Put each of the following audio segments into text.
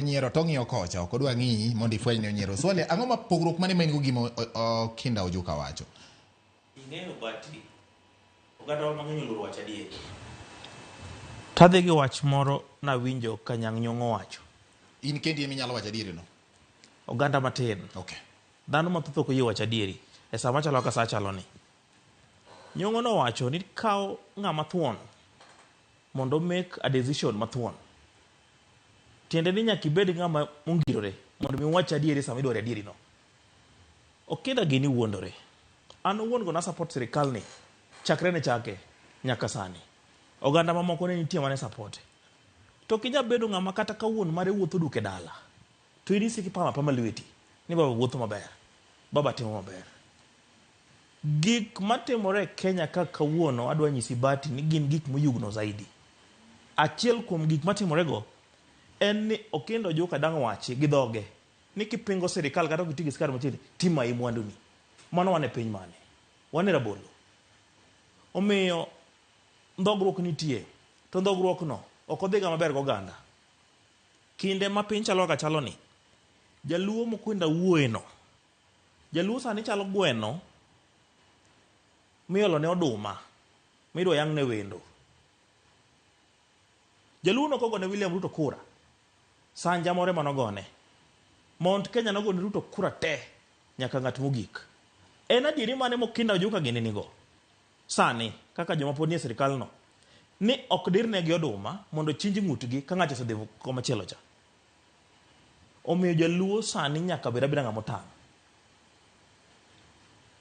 Nyiero to ong'iyo kocha, ok odwa ng'iyi mondo ifweny ni onyiero. Swale, ang'o ma pogruok mane ma in go gima Okinda Ojuka wacho? Ing'eyo Bati, oganda wa mang'eny oluoro wacho adieri. Tadhi gi wach moro nawinjo ka Nyang' Nyong'o wacho. In kendi ema inyalo wacho adieri no? Oganda matin. Okay. Dhano mathoth ok oyie wacho adieri e sama chalo kaka sa chalo ni. Nyong'o nowacho ni kaw ng'ama thuon mondo make a decision mathuon. Tiende ni nyaka ibed ng'ama ongirore mondo mi wach adieri sama idwaro adieri no. Okinda gini wuondore. An owuon go na support sirikal ni chakre ne chake nyaka sani. Oganda mamoko ne nitie mane support. To ok inyal bedo ng'ama kata ka wuon mare wuotho duk e dala to in isiko ipamo apama lweti ni baba wuotho maber, baba timo maber. Gik matimore e Kenya ka kawuono adwa nyisi Bahati ni gin gik moyugno zaidi. Achiel kuom gik matimorego en ni Okindo Ojuka dang' wachi gi dhoge ni kipingo sirikal kata ok iti gi skar machiegni timayi mwanduni. Mano wan e piny mane? Wan e rabolo. Omiyo ndhogruok nitie to ndhogruok no ok odhiga maber goganda. Kinde ma piny chalo kaka chalo ni, jaluo mokwenda wuoye no Jaluo sani chalo gweno miolo ne oduma midwa yang' ne wendo. Jaluo nok ogone William Ruto kura. Sanja moro ema nogone. Mount Kenya nogone Ruto kura te nyaka ng'at mogik. En adieri mane mokinda ojuka gini nigo sani kaka joma pod nie sirkal no ni ok dirnegi oduma mondo chinj ng'utgi ka ng'acha osedhi komachielo cha. Omiyo jaluo sani nyaka bed abeda ng'ama otang'.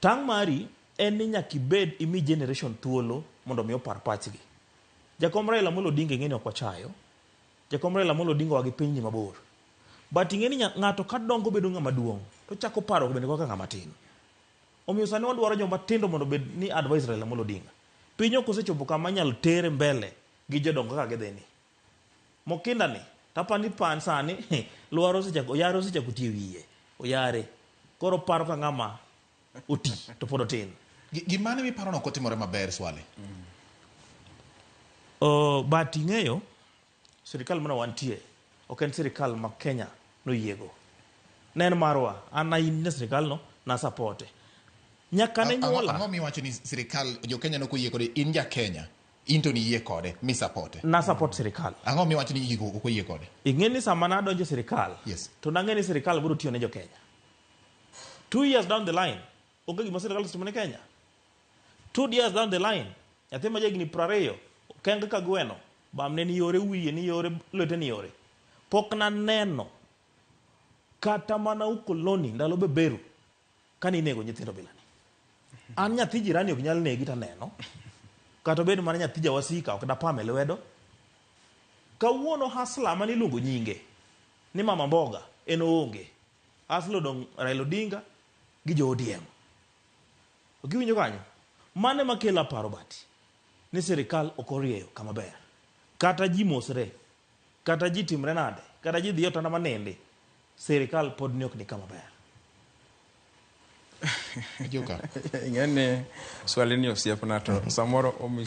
Tang' mari en ni nyaka ibed imi generation thuolo mondo mi opar pachgi. Jakom Raila Amolo Odinga ing'e ni ok wachayo. Jakom Raila Amolo Odinga oa gi piny ni mabor. But ing'e ni ng'ato ka dongo bedo ng'ama duong' to chako paro bende kaka ng'ama tin. Omiyo sani wadwaro joma tindo mondo obed ni advise Raila Amolo Odinga. Piny ok osechopo kama inyalo tere mbele gi jodongo kaka gidhi ni. Mokinda ni to apani ni pan sani lwar osechako oyare osechako ti e wiye. Oyare. Koro oparo ka ng'ama oti to pod otin. Gimane miparo ni ok otimore maber Swale? But ing'eyo sirikal mane wantie ok en sirikal ma Kenya noyiego. Ne en marwa. An na sirikal no na supporte. Nyaka ne nyuola. Ang'o miwacho ni sirikal jo Kenya ne ok oyie kode? In ja Kenya. In to niyie kode, mi supporte. Na support sirikal. Ang'o miwacho ni gigo ok oyie kode? Ing'e ni sama nadonjo e sirikal, Yes. to nang'e ni sirikal biro tiyo ne jo Kenya. 2 years down the line, onge gima sirikal osetimo ne Kenya. 2 years down the line, nyathi ma jahigni 20, keng ka gweno, bamne ni yore, wiye ni yore, lwete ni yore. Pok naneno kata mana ukoloni ndalo beberu kane inego nyithindo bilani. An nyathi jirani ok nyal negi taneno. Kata obed mana nyathi jawasika ok dapame lwedo. Kawuono hasla mane iluongo nyinge ni mama mboga en oonge. Hasla odong' Raila Odinga gi jo ODM. Ok iwinjo kanyo? Mano ema kelo aparo Bati ni sirikal ok orieyo kama ber. Kata ji mosre, kata ji timre nade, kata ji dhi e otanda manindi, sirikal pod ni ok ni kama ber. Joka. Ing'e ni swali ni osiepna to samoro omi